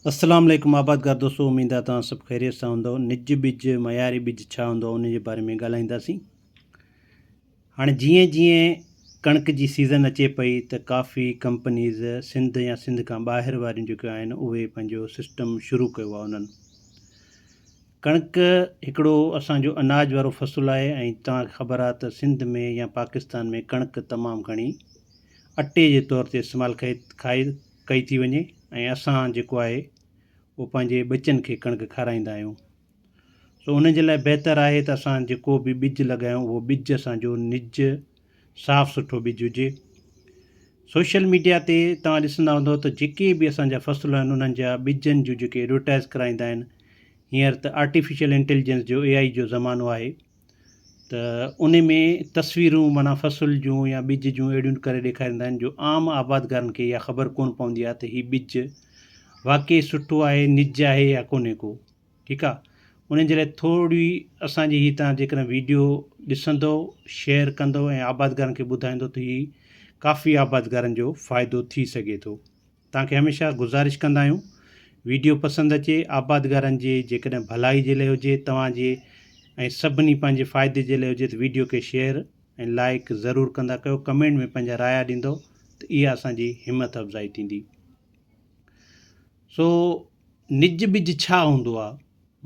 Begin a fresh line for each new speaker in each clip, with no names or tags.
السلام عليڪم آبادگار دوستو اميد آ توهان سڀ خيريت سان هوندؤ نج ٻج معياري ٻج ڇا هوندو آ ان جي باري ۾ ڳالهائينداسين هاڻي جيئن جيئن ڪڻڪ جي سيزن اچي پئي ته ڪافي ڪمپنيز سنڌ يا سنڌ کان ٻاهر واريون جيڪيون آهن اهي پنهنجو سسٽم شروع ڪيو آ انهن ڪڻڪ هڪڙو اسان جو اناج وارو فصل آهي ۽ توهان کي خبر آ ته سنڌ ۾ يا پاڪستان ۾ ڪڻڪ تمام گهڻي اٽي جي طور تي استعمال کائي ڪئي ٿي وڃي ۽ اسان جيڪو آهي اهو پنهنجي ٻچن کي ڪڻڪ کارائيندا آهيون سو ان جي لاء بهتر آهي ته اسان جيڪو به ٻج لڳايون اهو ٻج اسان جو نج صاف سٺو ٻج هجي سوشل ميڊيا تي توهان ڏسندا هوندو ته جيڪي به اسان جا فصل آهن انهن جا ٻجن جون جيڪي ايڊورٽائز ڪرائيندا آهن هينئر ته آرٽيفيشل انٽيليجنس جو اي آئي جو زمانو آهي ته ان ۾ تصويرون معنيٰ فصل جون يا ٻج جون اهڙيون ڪري ڏيکاريندا آهن جو عام آبادگارن کي اها خبر ڪونه پوندي آهي ته هي ٻج واقعي سٺو آهي نج آهي يا ڪونهي ڪو ٺيڪ آهي ان جي لاء ٿوري اسان جي هي تان جيڪڏهن ويڊيو ڏسندو شيئر ڪندو ۽ آبادگارن کي ٻڌائيندو ته هي ڪافي آبادگارن جو فائدو ٿي سگهي ٿو توهان کي هميشه گذارش ڪندا آهيون ويڊيو پسند اچي آبادگارن جي جيڪڏهن ڀلائي جي لئي هجي توهان جي ۽ سڀني پنهنجي فائدي جي لئي هجي ته ويڊيو کي شيئر ۽ لائيڪ ضرور ڪندا ڪيو ڪمينٽ ۾ پنهنجا رايا ڏيندو ته اها اسان جي همت افزائي ٿيندي سو نج ٻج ڇا هوندو آ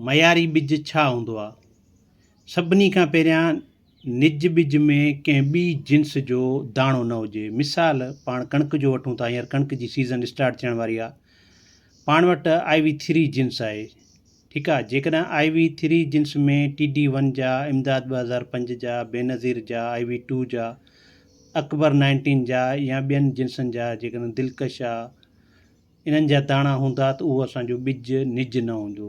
معياري ٻج ڇا هوندو آ؟ سڀني کان پهريان نج ٻج ۾ ڪنهن ٻي جنس جو داڻو نه هجي. مثال پاڻ ڪڻڪ جو وٺون ٿا هينئر ڪڻڪ جي سيزن اسٽارٽ ٿيڻ واري آ. پاڻ وٽ آء وي ٿري جنس آهي ٺيڪ آ جيڪڏهن آء وي ٿري جنس ۾ ٽي ڊي ون جا، امداد 2005 جا، بينظير جا، آء وي ٽو جا، اڪبر نائنٽين جا يا ٻين جنسن جا جيڪڏهن دلڪش آ، انهن جا داڻا هوندا ته اهو اسان جو ٻج نج نه هوندو.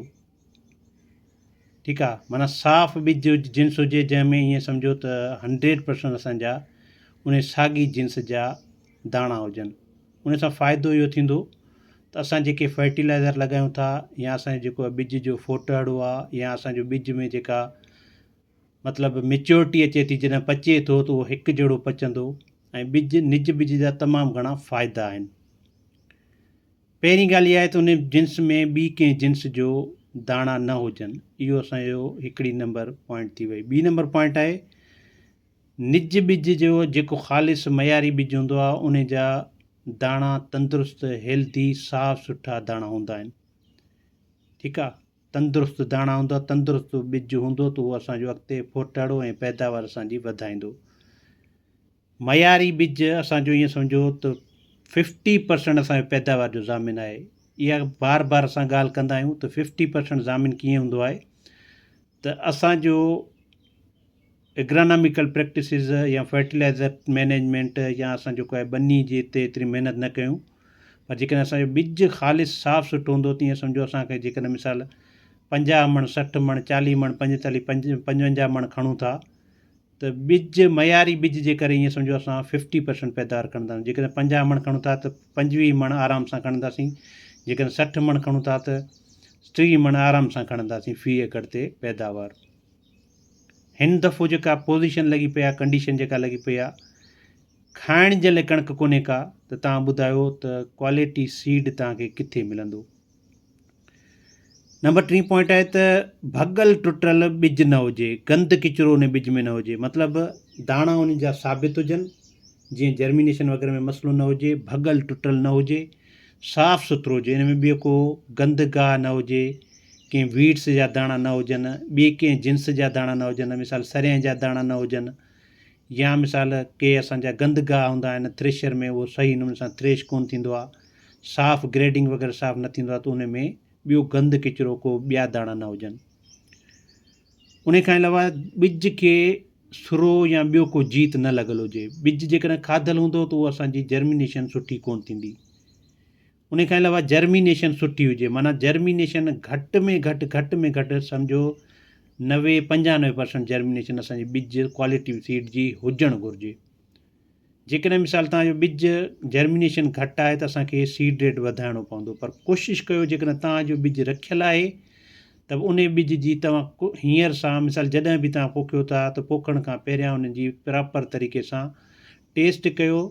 ٺيڪ آ معنيٰ صاف ٻج جنس هجي جنهن ۾ ائين سمجهو ته هنڊريڊ پرسنٽ اسان جا ان ساڳي جنس جا داڻا هجن ان سان فائدو اهو ٿيندو ته اسان جيڪي فرٽيلائزر لڳايون ٿا يا اسان جو جيڪو ٻج جو ڦوٽهڙو آ يا اسان جو ٻج ۾ جيڪا مطلب ميچورٽي اچي ٿي جڏهن پچي ٿو ته اهو هڪ جهڙو پچندو ۽ ٻج نج ٻج جا تمام گهڻا فائدا آهن. پهرين ڳالهه اها آهي ته ان جنس ۾ ٻي ڪنهن جنس جو داڻا نه هجن اهو اسان جو هڪڙي نمبر پوائنٽ ٿي وئي. ٻي نمبر پوائنٽ آهي نج ٻج جو جيڪو خالص معياري ٻج هوندو آهي ان جا داڻا تندرست هيلدي صاف سٺا داڻا هوندا آهن ٺيڪ آهي. تندرست داڻا هوندا، تندرست ٻج هوندو ته اهو اسان جو اڳتي ڦوٽهڙو ۽ پيداوار اسان جي وڌائيندو. معياري ٻج اسان جو ائين سمجهو ته ففٽي پرسنٽ اسان جو پيداوار جو ضامن آهي. اها بار بار اسان ڳالهه ڪندا آهيون ته ففٽي پرسنٽ ضامن ڪيئن هوندو آهي ته اسان جو اگراناميڪل پريڪٽسز يا فرٽيلائزر مينيجمينٽ يا اسان جيڪو آهي ٻني جي تي ايتري محنت نه ڪيون پر جيڪڏهن اسان جو ٻج خالص صاف سٺو هوندو تيئن سمجهو اسان کي جيڪڏهن مثال 50 مڻ 60 مڻ 40 مڻ 45 پنج 55 مڻ کڻون ٿا ته ٻج معياري ٻج جي ڪري ائين سمجهو اسان ففٽي پرسنٽ پيداوار کڻندا جيڪڏهن 50 مڻ کڻون ٿا ته 25 مڻ آرام سان کڻنداسين جيڪڏهن 60 مڻ کڻون ٿا ته 30 مڻ آرام سان کڻنداسين في ايڪڙ تي پيداوار هن دفعو جيڪا پوزيشن لڳي پئي آ ڪنڊيشن جيڪا لڳي پئي آ کائڻ جي لاء ڪڻڪ ڪونهي ڪا ته توهان ٻڌايو ته ڪوالٽي سيڊ توهان کي ڪٿي ملندو نمبر ٽين پوائنٽ آهي ته ڀڳل ٽٽل ٻج نه هجي گند ڪچرو ان ٻج ۾ نه هجي مطلب داڻا ان جا ثابت هجن جيئن جرمينيشن وغيره ۾ مسئلو نه هجي، ڀڳل ٽٽل نه هجي، صاف سٿرو هجي، ان ۾ ٻيو ڪو گند گاهه نه هجي، ڪنهن ويڊس جا داڻا نه هجن، ٻي ڪنهن جنس جا داڻا نه هجن، مثال سرينهن جا داڻا نه هجن يا مثال ڪي اسان جا گند گاهه هوندا آهن ٿريشر ۾ اهو صحيح نموني سان ٿريش ڪونه ٿيندو آهي، صاف گريڊنگ وغيره صاف نه ٿيندو آهي ته ان ۾ ٻيو گند ڪچرو ڪو ٻيا داڻا نه هجن. ان کان علاوه ٻج کي سرو يا ٻيو ڪو جيت نه لڳل هجي. ٻج جيڪڏهن کاڌل هوندو ته اهو اسان جي جرمينيشن سٺي ڪونه ٿيندي. ان کان علاوه جرمينيشن سٺي هجي معنيٰ جرمينيشن گهٽ ۾ گهٽ گهٽ ۾ گهٽ سمجهو 90 95 پرسنٽ جرمينيشن اسان جي ٻج ڪوالٽي سيڊ جي هجڻ گهرجي. جيڪڏهن مثال توهان جو ٻج جرمينيشن گهٽ آهي ته اسان کي سيڊ ريٽ وڌائڻو پوندو پر ڪوشش ڪيو جيڪڏهن توهان جو ٻج رکيل آهي ته به انهي ٻج جي توهان هينئر سان مثال جڏهن به توهان پوکيو ٿا ته پوکڻ کان پهريان ان جي پراپر طريقي سان ٽيسٽ ڪيو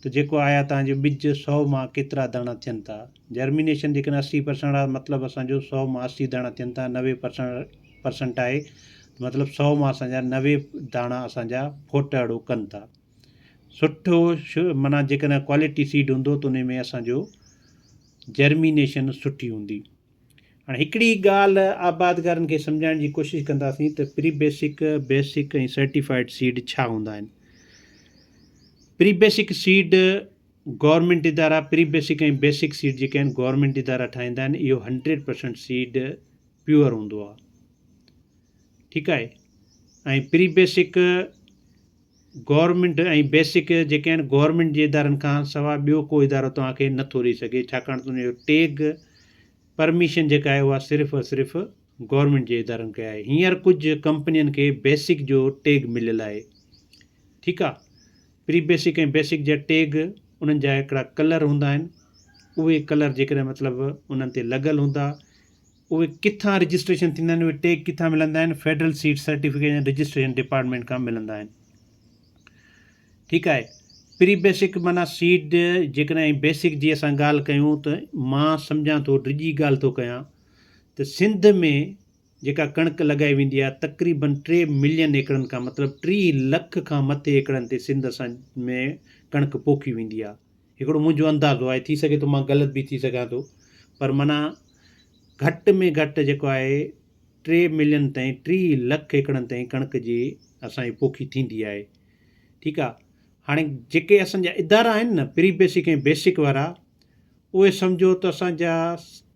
ته جيڪو آيا تان جو ٻج 100 مان ڪيترا داڻا ٿين ٿا. جرمينيشن جيڪڏهن 80% آهي مطلب اسان جو 100 مان 80 داڻا ٿين ٿا، 90% پرسنٽ آهي مطلب 100 مان اسان جا 90 داڻا اسان جا ڦوٽهڙو ڪن ٿا. سٺو معنيٰ جيڪڏهن ڪوالٽي سيڊ هوندو ته ان ۾ اسان جو جرمينيشن سٺي هوندي. هاڻي هڪڙي ڳالهه آبادگارن کي سمجهائڻ جي ڪوشش ڪنداسين ته پري بيسڪ، بيسڪ ۽ سرٽيفائيڊ سيڊ ڇا هوندا آهن. پري بيسڪ سيڊ گورنمينٽ ادارا پري بيسڪ ۽ بيسڪ سيڊ جيڪي آهن گورنمينٽ ادارا ٺاهيندا آهن. اهو 100% سيڊ پيور هوندو آهي. ٺيڪ آهي. ۽ پري بيسڪ گورنمينٽ ۽ بيسڪ جيڪي آهن گورنمينٽ جي ادارن کان سوا ٻيو ڪو ادارو توهان کي نٿو ڏئي سگهي ڇاڪاڻ ته ان جو ٽيگ پرميشن جيڪا آهي اها صرف اور صرف گورنمينٽ جي ادارن کي آهي. هينئر ڪجهه ڪمپنين کي بيسڪ جو ٽيگ مليل آهي. ٺيڪ آهي. پري بيسڪ ۽ بيسڪ جا ٽيگ انهن جا هڪڙا ڪلر هوندا آهن اهي ڪلر جيڪڏهن مطلب انهن تي لڳل هوندا اهي ڪٿان رجسٽريشن ٿيندا آهن، اهي ٽيگ ڪٿان ملندا آهن، federal seed certification registration department کان ملندا آهن. ٺيڪ آهي. پري بيسڪ معنيٰ سيڊ جيڪڏهن بيسڪ جي اسان ڳالهه ڪيون ته مان سمجهان ٿو ڊڄي ڳالهه ٿو ڪيان ته سنڌ ۾ جيڪا ڪڻڪ لڳائي ويندي آهي تقريبن 3 ملين ايڪڙن کان مطلب 30 لک کان مٿي ايڪڙن تي سنڌ اسان ۾ ڪڻڪ پوکي ويندي آهي. هڪڙو منهنجو اندازو آهي ٿي سگهي ٿو مان غلط به ٿي سگهان ٿو پر معنيٰ گهٽ ۾ گهٽ جيڪو آهي 3 ملين تائين 30 لک ايڪڙن تائين ڪڻڪ جي اسان جي پوکي ٿيندي آهي. ٺيڪ آهي. هاڻي جيڪي اسان جا ادارا آهن نه پري بيسڪ ۽ بيسڪ وارا اهي سمجهو ته اسان جا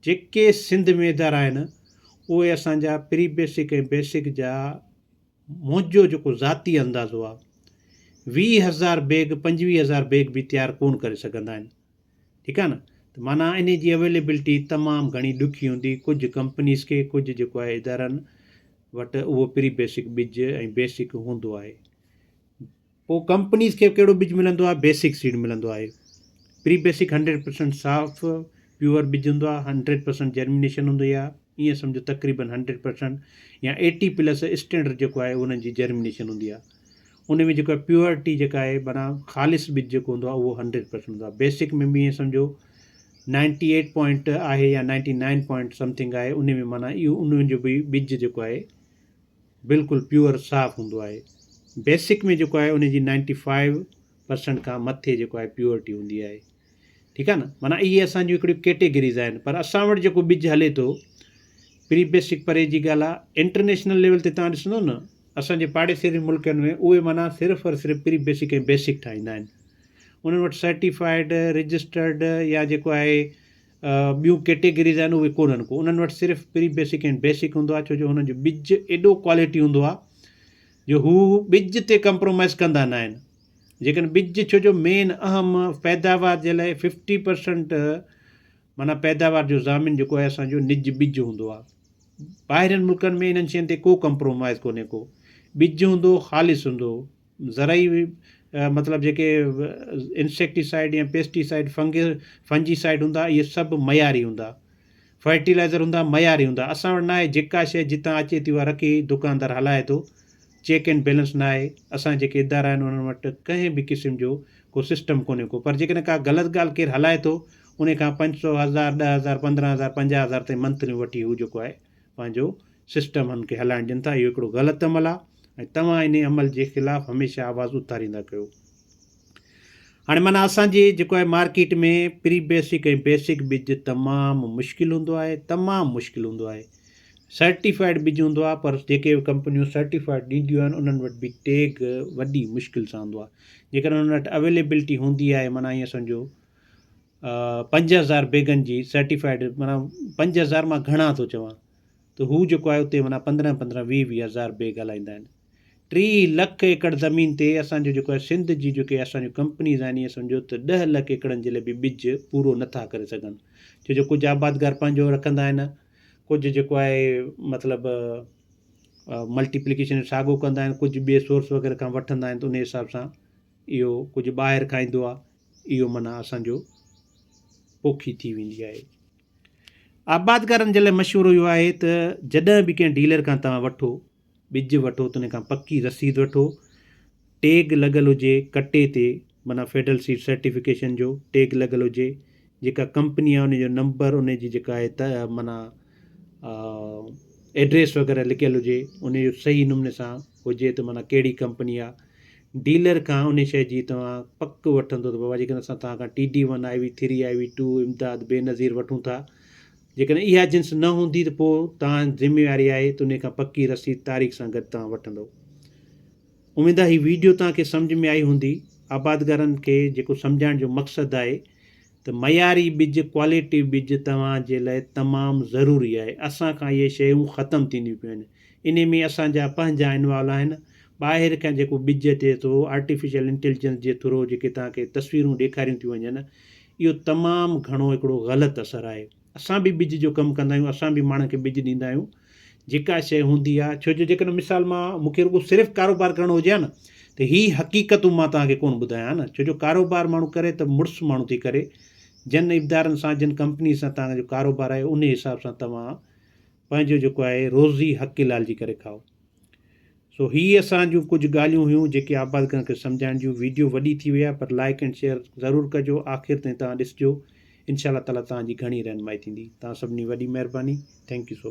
جيڪي سنڌ ۾ ادارا آهن اهي اسان جا پري بيسڪ ۽ بيسڪ جا منهنجو جيڪو ذاتي اندازو آهي 20,000 بيگ 25,000 بيگ به تيار ڪون ڪري سگهندا آهن. ٺيڪ آهي نه ته معنيٰ انهي جي اويليبلٽي تمام گهڻي ڏکي هوندي ڪجهه ڪمپنيز کي ڪجهه جيڪو آهي ادارن وٽ اهو پري بيسڪ ٻج ۽ بيسڪ هوندو آهي. پوء ڪمپنيز کي ڪهڙو ٻج ملندو آهي بيسڪ سيڊ ملندو آهي. پري بيسڪ 100% صاف پيور ٻج هوندو آهي 100% جرمينيشن هوندي آهي ائين سمجهو تقريبن 100% يا ايٽي پلس اسٽينڊرڊ جيڪو آهي انهن جي جرمينيشن هوندي آهي. ان ۾ جيڪو آهي پيورٽي جيڪا آهي معنيٰ خالص ٻج جيڪو هوندو آهي اهو 100% هوندو آهي. بيسڪ ۾ به ائين سمجهو 98 پوائنٽ آهي يا 99 پوائنٽ سمٿنگ آهي ان ۾ معنيٰ اهو انهن جو به ٻج جيڪو آهي بلڪل پيور صاف هوندو آهي. بيسڪ ۾ جيڪو آهي ان جي 95% کان مٿي جيڪو آهي پيورٽي هوندي آهي. ٺيڪ آهي نه معنيٰ اهي اسان جون هڪڙيون ڪيٽيگريز آهن پر اسان وٽ جيڪو ٻج هلي ٿو پري بيسڪ پري جي ڳالهه آهي انٽرنيشنل ليول تي تان ڏسندو نه اسان جي پاڙيسري ملڪن ۾ اهي معنيٰ صرف اور صرف پري بيسڪ ۽ بيسڪ ٺاهيندا آهن انهن وٽ سرٽيفائيڊ رجسٽرڊ يا جيڪو آهي ٻيون ڪيٽيگريز آهن اهي ڪونهن ڪو انهن وٽ صرف پري بيسڪ ۽ بيسڪ هوندو آهي ڇو جو هنن جو ٻج ايڏو ڪوالٽي هوندو آهي جو هو ٻج تي ڪمپرومائز ڪندا نه آهن جيڪڏهن ٻج ڇو جو مين اهم پيداوار جي لاء 50% معنيٰ پيداوار جو ضامن جيڪو آهي اسانجو نج ٻج هوندو آهي. ٻاهرين ملڪن ۾ انهن شين تي ڪو ڪمپرومائز ڪونهي ڪو ٻج هوندو خالص هوندو زرعي مطلب جيڪي انسيڪٽيسائيڊ يا پيسٽيسائيڊ فنگي فنجيسائيڊ هوندا اهي سڀ معياري هوندا فرٽيلائزر هوندا معياري هوندا اسان وٽ ناهي جيڪا شيء جتان اچي ٿي اها رکي دڪاندار هلائي ٿو چيڪ اينڊ بيلنس ناهي اسان جيڪي ادارا آهن انهن وٽ ڪنهن به قسم جو ڪو سسٽم ڪونهي ڪو پر جيڪڏهن ڪا غلط ڳالهه ڪير هلائي ٿو ان کان 500 1000 10,000 15,000 50,000 تائين منٿليون وٺي هو جيڪو آهي پنهنجو سسٽم هن کي هلائڻ ڏين ٿا اهو هڪڙو غلط عمل آهي ۽ توهان انهي عمل جي خلاف هميشه آواز اٿاريندا ڪيو. هاڻي معنيٰ اسان جي جيڪو آهي مارڪيٽ ۾ پري بيسڪ ۽ بيسڪ ٻج تمام مشڪل هوندو آهي تمام مشڪل هوندو آهي سرٽيفائيڊ ٻج هوندو آهي پر جيڪي ڪمپنيون سرٽيفائيڊ ڏينديون آهن انهن وٽ به ٽيگ وڏي مشڪل سان هوندو آهي جيڪڏهن انهن وٽ اويليبلٽي هوندي آهي معنيٰ ائين سمجهو 5000 بيگن جي سرٽيفائيڊ معنيٰ 5000 مان گهڻا ٿو چوان ته هو جيڪو آهي اتي معنيٰ 15 15 20 20 هزار بيگ هلائيندا آهن 30 لک ايڪڙ زمين تي اسان جو جيڪو آهي سنڌ جي جيڪي اسان جون ڪمپنيز آهن ائين سمجهو ته 10 لک ايڪڙن جي لاء به ٻج پورو نه ٿا ڪري سگهن ڇو جو ڪجهه آبادگار پنهنجو رکندا آهن ڪجهه جيڪو آهي مطلب ملٽيپليڪيشن ساڳو ڪندا آهن ڪجهه ٻئي سورس وغيره کان وٺندا آهن ته ان حساب سان اهو ڪجهه ٻاهر کان ايندو آهي اهو معنيٰ اسان جو پوکي ٿي ويندي آهي. آبادگارن جي لاء مشورو اهو آهي ته جڏهن به ڪنهن ڊيلر کان توهان وٺو ٻج وٺو ته ان کان پڪي رسيد وٺو، ٽيگ لڳل هجي ڪٽي تي معنيٰ فيڊرل سيڊ سرٽيفڪيشن جو ٽيگ لڳل هجي جيڪا ڪمپني آهي ان جو نمبر ان جي جيڪا آهي ته معنيٰ ايڊريس وغيره لکيل هجي ان جو صحيح نموني سان هجي ته معنيٰ ڪهڙي ڪمپني آهي ڊيلر کان ان شيء جي توهان پڪ وٺندو ته بابا جيڪڏهن اسان توهان کان T D one I V three I V two Imdad Benazir وٺون ٿا جيڪڏهن اها جنس نه هوندي ته پوء توهان ذميواري آهي ته ان کان پڪي رسيد تاريخ سان گڏ توهان وٺندو اميد آهي هي ويڊيو توهان کي سمجهه ۾ آئي هوندي. آبادگارن کي جيڪو سمجهائڻ جو مقصد آهي ته معياري ٻج ڪوالٽي ٻج توهان جي لاء تمام ضروري آهي. اسان کان اهي شيون ختم ٿينديون پيون وڃن. انهي ۾ اسان جا پنهنجا انوالو آهن. ٻاهر کان جيڪو ٻج اچي ٿو آرٽيفيشل انٽيليجنس جي ٿرو جيڪي توهان کي تصويرون ڏيکاريون ٿيون وڃن اهو تمام گهڻو هڪڙو غلط اثر آهي. اسان به ٻج جو ڪم ڪندا آهيون اسان به ماڻهن کي ٻج ڏيندا آهيون جيڪا شيء هوندي آهي ڇو جو جيڪڏهن مثال مان مون کي رڳو صرف ڪاروبار ڪرڻو هجي ها نه ته هي حقيقتون مان توهان کي ڪونه ٻڌايان ها نه ڇو جو ڪاروبار ماڻهو ڪري ته مڙس ماڻهو ٿي ڪري جن ادارن سان جن ڪمپني سان توهان جو ڪاروبار آهي ان حساب سان توهان پنهنجو جيڪو آهي روزي حق حلال جي ڪري کائو سو هي اسان جون ڪجهه ڳالهيون هيون جيڪي آبادگارن کي سمجهائڻ جون ويڊيو وڏي ٿي وئي آهي پر لائيڪ اينڊ شيئر ضرور ڪجو آخر تائين توهان ڏسجو انشاء الله تعالي توهان جي گهڻي رهنمائي ٿيندي توهان سڀني وڏي مهرباني thank you so much.